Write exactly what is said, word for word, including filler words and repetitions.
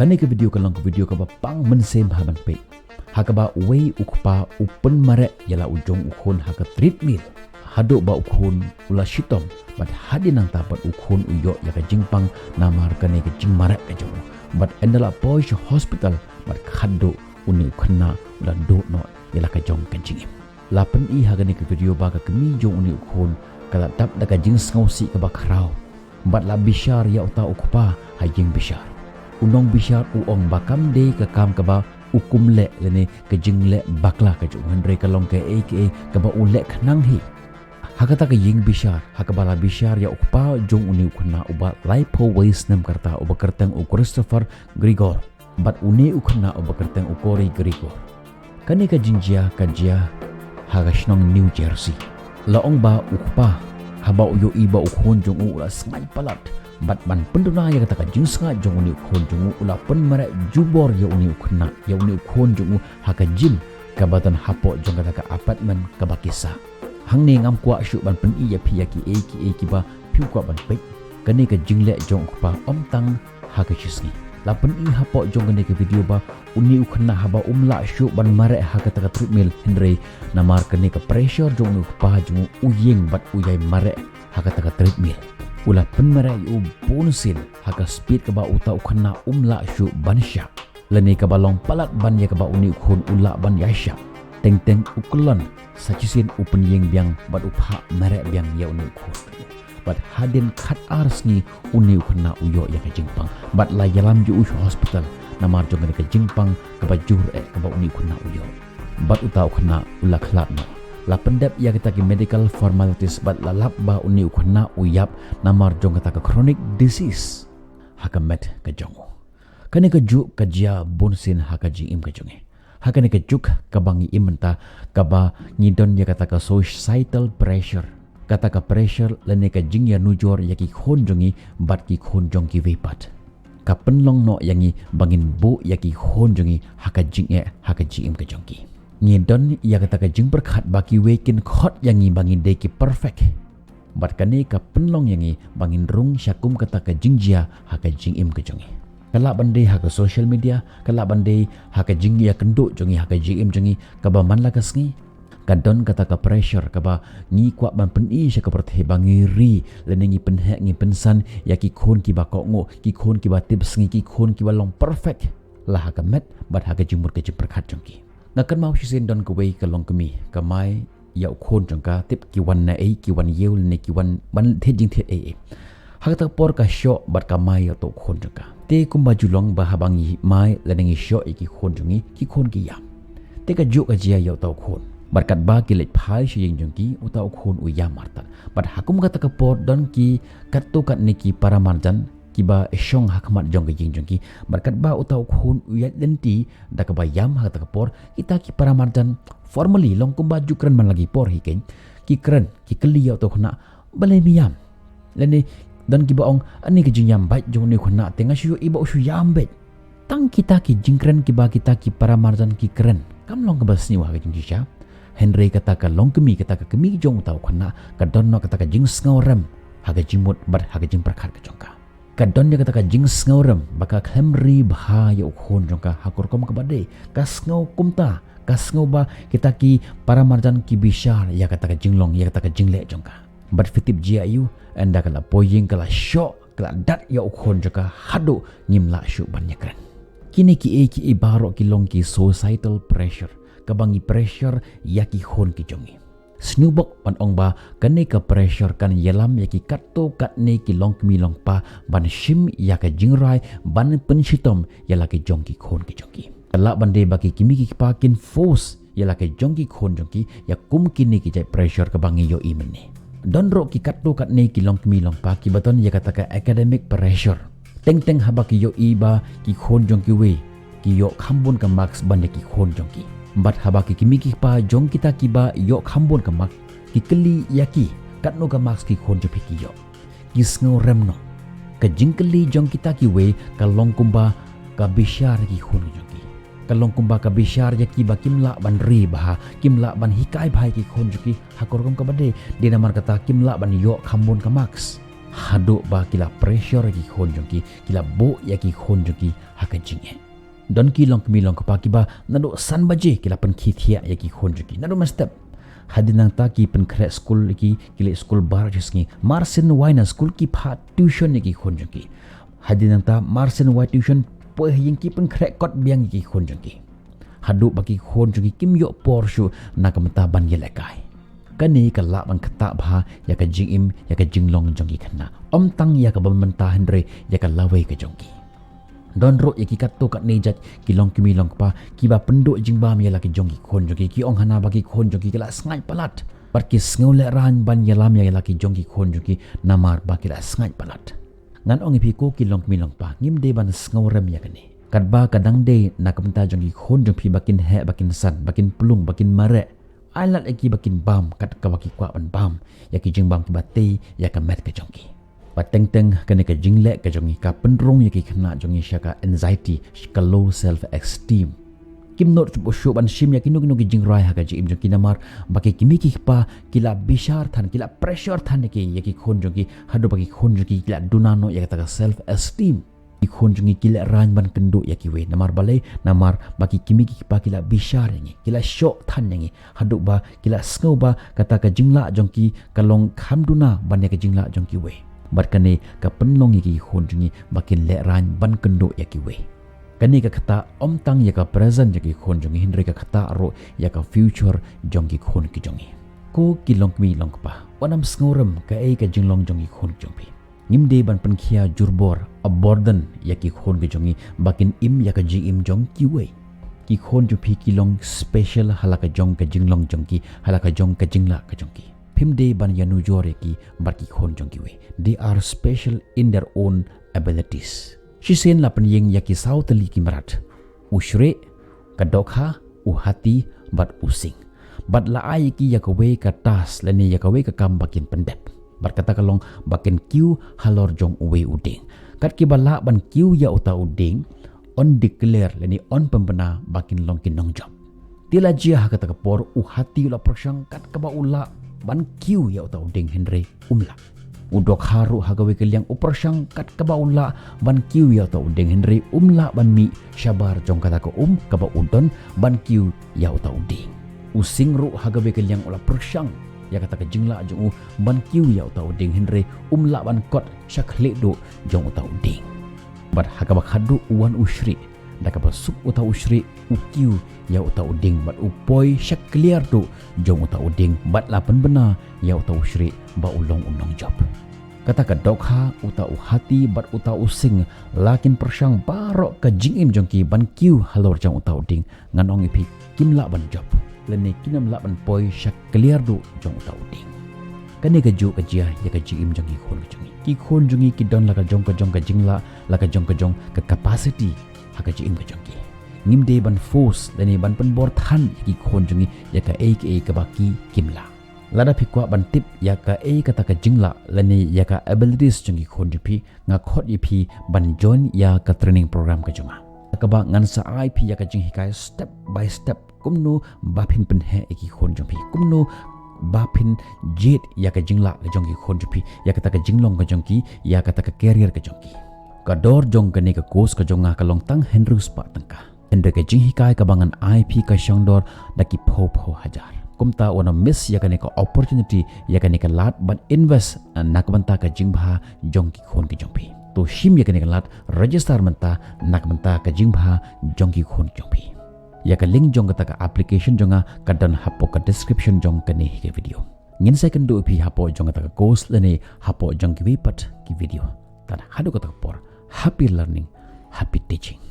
Kane ka video ka long ka video kaba pang mynsiem ha ban peit. Ha kaba uwei u kpa u pynmareh ïa la u jong u khun ha ka treadmill. Haduh ba u khun u la shitom, bad hadien nangta pat u khun u ïoh ïa ka jingpang namar kane ka jingmareh ka jong u. Bad ynda la poi sha hospital, bad khadduh une u khynnah u la duh noh ïa la ka jong ka jingim. La pyni ha kane ka video ba ka kmie jong une u khun ka la dap da ka jingsngewsih kaba khraw. Bad la bishar ïa uta u kpa ha ïing bishar. U nongbishar u ong ba kam dei ka kam kaba u kum leh lane ka jingleh bakla ka jong u, hynrei ka long kaei kaei kaba u leh khnang hi. Ha kata ka ïing bishar, ha kaba la bishar ïa u kpa jong une u khynnah uba laiphew wei snem ka rta uba kyrteng u Christopher Grigor. Bad une u khynnah uba kyrteng u Corey Grigor. Kane ka jingjia ka jia ha ka shnong New Jersey. La ong ba u kpa, haba u ïohi ba u khun jong u u la sngaid palat, bad ban pynduna ïa kata ka jingsngaid jong une u khun jong u, u la pynmareh jubor ïa une u khynnah, ïa une u khun jong u ha ka gym kaba don hapoh jong kata ka apartment kaba ki sah. Hangne ngam kwah shuh ban pyni ïa phi ïa kiei kiei kiba phi kwah ban peit. Kane ka jingleh jong u kpa ym tang ha ka shisngi. La pyni hapoh jong kane ka video ba une u khynnah haba um lah shuh ban mareh ha kata ka treadmill, hynrei namar kane ka pressure jong une u kpa jong u, u ïeng bad u ïai mareh ha kata ka treadmill. U la pynmareh ïa u bunsien ha ka speed kaba uta u khynnah um lah shuh ban shah. Lane kaba long palat ban ïa kaba une u khun u lah ban ïa shah. Teng teng u kyllon, sa shisien u pynïeng biang bad u phah mareh biang ïa une u khun. Bad hadien khatar sngi une u khynnah u ïoh ïa ka jingpang. Bad la ïalam ïa u sha hospital namar jong kane ka jingpang kaba jur eh kaba une u khynnah u ïoh. Bad uta u khynnah u la khlad noh. La pyndep ïa kata ki medical formalities bad la lap ba une u khynnah u ïap namar jong kata ka chronic disease ha ka met ka jong u. Kane kajuh ka jia bunsien ha ka jingim ka jong ngi. Ha kane ka juk kaba ngi im mynta, kaba ngi don ïa kata ka societal pressure. Kata ka pressure lane ka jingïanujor ïa ki khun jong ngi bad ki khun jong kiwei pat. Ka pynlong noh ïa ngi ba ngin buh ïa ki khun jong ngi ha ka jingeh, ha ka jingim ka jong ki. Ngi don ïa kata ka jingpyrkhat ba kiwei kin khot ïa ngi ba ngi dei ki perfect. Bad kane ka pynlong ïa ngi ba ngin rung sha kum kata ka jingjia ha ka jingim ka jong ngi. Ka lah ban dei ha ka social media, ka lah ban dei ha ka jingïakynduh jong ngi ha ka jingim jong ngi, kaba man la ka sngi ka don kata ka pressure kaba ngi kwah ban pyni sha ka pyrthei ba ngi ri, lane ngi pynheh ngi pynsan ïa ki khun kiba kohnguh, ki khun kiba tipsngi, ki khun kiba long perfect la ha ka met bad ha ka jingmut ka jingpyrkhat jong ki. Nga kynmaw shisien don kawei ka longkmie, ka mai ïa u khun jong ka, tip ki wan na ei, ki wan ïew lane ki wan ban thied jingthied ei ei. Ha kata ka por ka shoh bad ka mai ïa uta u khun jong ka. Te kumba ju long ba haba ngi mai lane ngi shoh ïa ki khun jong ngi, ki khun ki ïam. Te kajuh ka jia ïa uta u khun. Bad katba ki leit phai sha ïing jong ki, uta u khun u ïam artat. Bad ha kum kata ka por don ki katto katne ki paramarjan kiba shong ha khmat jong ka ïing jong ki. Bad katba uta u khun u ïaid lynti da kaba ïam ha kata ka por, kita ki paramarjan formally long kumba ju kren man la ki por hi keiñ. Ki kren, ki kylli ïa uta u khynnah, balei me ïam? Lane don kiba ong, ani ka jingïam beit jong une u khynnah, te nga shu ïohi ba u shu ïam beit. Tang kita ki jingkren kiba kita ki paramarjan ki kren, kam long kaba sniew ha ka jingshisha. Hynrei kata ka longkmie, kata ka kmie jong uta u khynnah, ka don noh kata ka jingsngewrem ha ka jingmut bad ha ka jingpyrkhat ka jong ka. Ka don ïa kata ka jingsngewrem ba ka khlem ri bha ïa u khun jong ka ha ka rukom kaba dei. Ka sngew kumta, ka sngew ba kita ki paramarjan ki bishar ïa kata ka jinglong, ïa kata ka jingleh jong ka. Bad phi tip jia aiu, ynda ka la poi ïing ka la shoh, ka la dat ïa u khun jong ka haduh ngim lah shuh ban ïakren. Kine kiei kiei baroh ki long ki societal pressure, kaba ngi pressure ïa ki khun ki jong ngi. Sngewbok ban ong ba kane ka pressure kan ïalam ïa ki katto katne ki longkmie longkpa ban shim ïa ka jingrai ban pynshitom ïa la ki jong ki khun ki jong ki. Ka lah ban dei ba ki kmie ki kpa kin force ïa la ki jong ki khun jong ki ïa kum kine ki jait pressure kaba ngi ïohi mynne. Don ruh ki katto katne ki longkmie longkpa kiba don ïa kata ka academic pressure. Teng teng haba ki ïohi ba ki khun jong kiwei ki ïoh kham bun ka marks ban ïa ki khun jong ki. Bad haba ki kmie ki kpa jong kita kiba ïoh kham bun ka marks ki kylli ïa ki, katno ka marks ki khun jong phi ki ïoh. Ki sngewrem noh. Ka jingkylli jong kita kiwei ka long kumba ka bishar ïa ki khun jong ki. Ka long kumba ka bishar ïa ki ba kim lah ban ri bha, kim lah ban hikai bha ïa ki khun jong ki ha ka rukom kaba dei, dei namar kata kim lah ban ïoh kham bun ka marks. Haduh ba ki la pressure ïa ki khun jong ki, ki la buh ïa ki khun jong ki ha ka jingeh. Don ki longkmie longkpa kiba naduh san baje ki la pynkhie thiah ïa ki khun jong ki. Naduh mynstep. Hadien nangta ki pynkhreh skul ïa ki, ki leit skul baroh shi sngi. Mar shen wai na skul ki phah tuition ïa ki khun jong ki. Hadien nangta mar shen wai tuition, poi ha ïing ki pynkhreh kot biang ïa ki khun jong ki. Haduh ba ki khun jong ki kim ïoh por shuh na ka bynta ban ïalehkai. Kane ka lah ban ktah bha ïa ka jingim, ïa ka jinglong jong ki khynnah. Ym tang ïa kaba mynta hynrei ïa ka lawei ka jong ki. Don ruh ïa ki katto katne jait ki longkmie longkpa kiba pynduh jingbam ïa la ki jong ki khun jong ki, ki ong hana ba ki khun jong ki ki la sngaid palat. Bad ki sngewlehraiñ ban ïalam ïa la ki jong ki khun jong ki namar ba ki la sngaid palat. Ngan ong ïa phi ko ki longkmie longkpa, ngim dei ban sngewrem ïa kane. Katba ka dang dei na ka bynta jong ki khun jong phi ba kin heh, ba kin san, ba kin plung, ba kin mareh. Ai lad ïa ki ba kin bam kat kaba ki kwah ban bam ïa ki jingbam kiba tei ïa ka met ka jong ki. Bad teng teng kane ka jingleh ka jong ngi ka pynrung ïa ki khynnah jong ngi sha ka anxiety, sha ka low self esteem. Kim nud shuh ban shim ïa kino kino ki jingrai ha ka jingim jong ki namar ba ki kmie ki kpa ki la bishar than, ki la pressure than ïa ki, ïa ki khun jong ki, haduh ba ki khun jong ki ki la duna noh ïa kata ka self esteem. Ki khun jong ngi ki lehraiñ ban kynduh ïa kiwei. Namar balei? Namar ba ki kmie ki kpa ki la bishar ïa ngi, ki la shoh than ïa ngi, haduh ba ki la sngew ba kata ka jinglah jong ki ka long kham duna ban ïa ka jinglah jong kiwei. Bad kane ka pynlong ïa ki khun jong ngi ba kin lehraiñ ban kynduh ïa kiwei. Kane ka ktah ym tang ïa ka present jong ki khun jong ngi hynrei ka ktah ruh ïa ka future jong ki khun ki jong ngi. Ko ki longkmie longkpa, wat nym sngewrem kaei ka jinglong jong ki khun ki jong phi. Ngim dei ban pynkhia jurbor, a burden, ïa ki khun ki jong ngi ba kin im ïa ka jingim jong kiwei. Ki khun jong phi ki long special ha la ka jong ka jinglong jong ki, ha la ka jong ka jinglah ka jong ki. Phim dei ban ïanujor ïa ki bad ki khun jong kiwei. They are special in their own abilities. Shisien la pynïeng ïa ki saw tylli ki mrad. U Shrieh, ka Dohkha, u Hati, bad u Sing. Bad la ai ïa ki ïa kawei ka task lane ïa kawei ka kam ba kin pyndep. Bad kata ka long ba kin kiew halor jong uwei u dieng. Kat kiba lah ban kiew ïa uta u dieng, yn declare lane yn pynbna ba kin long ki nongjop. Te la jia ha kata ka por u Hati u la pyrshang kat kaba u lah ban kiew ïa uta u dieng hynrei um lah. U Dohkha ruh ha kawei ka liang u pyrshang kat kaba u lah ban kiew ïa uta u dieng hynrei um lah ban mih shabar jong kata ka um kaba u don ban kiew ïa uta u dieng. U Sing ruh ha kawei ka liang u la pyrshang ïa kata ka jinglah jong u ban kiew ïa uta u dieng hynrei um lah ban kot sha khlieh duh jong uta u dieng. Bad ha kaba khatduh u wan u Shrieh. Da kaba suk uta u Shrieh u kiew ïa uta u dieng bad u poi sha kliar duh jong uta u dieng bad la pynbna ïa uta u Shrieh ba u long u nongjop. Kata ka Dohkha, uta u Hati bad uta u Sing la kin pyrshang baroh ka jingim jong ki ban kiew halor jong uta u dieng, ngan ong ïa phi kim lah ban jop lane kim lah ban poi sha kliar duh jong uta u dieng. Kane kajuh ka jia ïa ka jingim jong ki khun ka jong ngi. Ki khun jong ngi ki don la ka jong ka jong ka jinglah, la ka jong ka jong ka capacity ha ka jingim ka jong ki. Ngim dei ban force lane ban pynbor than ïa ki khun jong ngi ïa kaei kaei kaba ki kim lah. Lada phi kwah ban tip ïa kaei kata ka jinglah lane ïa ka abilities jong ki khun jong phi, nga khot ïa phi ban join ïa ka training program ka jong nga. Kaba ngan sa ai phi ïa ka jinghikai step by step kumno ba phin pynheh ïa ki khun jong phi, kumno ba phin jied ïa ka jinglah ka jong ki khun jong phi, ïa kata ka jinglong ka jong ki, ïa kata ka career ka jong ki. Ka dor jong kane ka course ka jong nga ka long tang hynriew spah tyngka. Hynrei ka jinghikai kaba ngan ai phi ka shong dor da ki phew phew hajar. Kumta wat nym miss ïa kane ka opportunity, ïa kane ka lad ban invest na ka bynta ka jingbha jong ki khun ki jong phi. To shim ïa kane ka lad, register mynta na ka bynta ka jingbha jong ki khun ki jong phi. Ïa ka link jong kata ka application jong nga ka don hapoh ka description jong kane hi ka video. Ngin sa ïakynduh ïa phi hapoh jong kata ka course lane hapoh jong kiwei pat ki video. Tad haduh kata ka por, happy learning, happy teaching.